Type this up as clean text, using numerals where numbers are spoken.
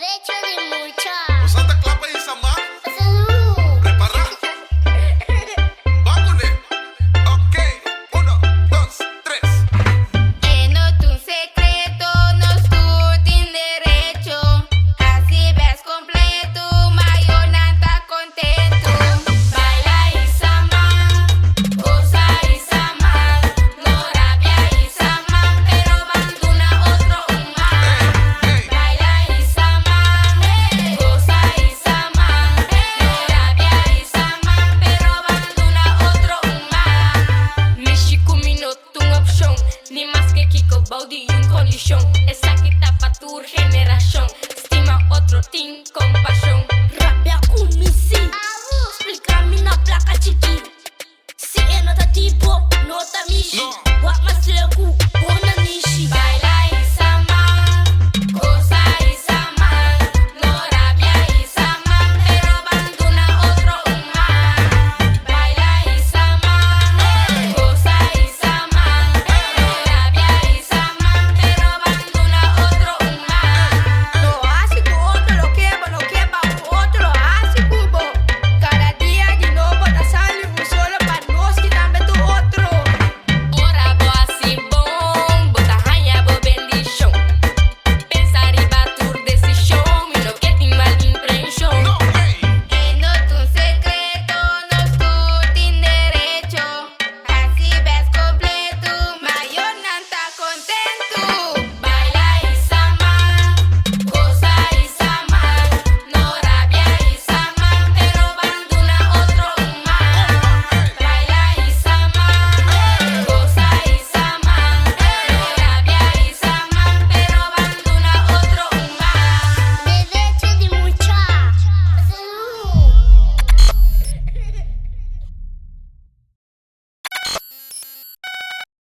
Derecho di mucha. Bo ta kla pa hisa man? Prepará? Ban kuné. Ok, uno, dos, tres. E no ta un sekreto, nos tur tin derecho. Hasi bes kompleto, mayornan ta kontentu. Baila hisa man, gosa hisa man. No rabia hisa man, pero ban duna otro un man. Baila hisa man, gosa hisa man. No rabia hisa man, pero ban duna otro un man. Mishi ku mi no ta un opshon, ni maske kiko bou di un kondishon. Esaki ta pa tur generashon. Stima otro, tin kompashon.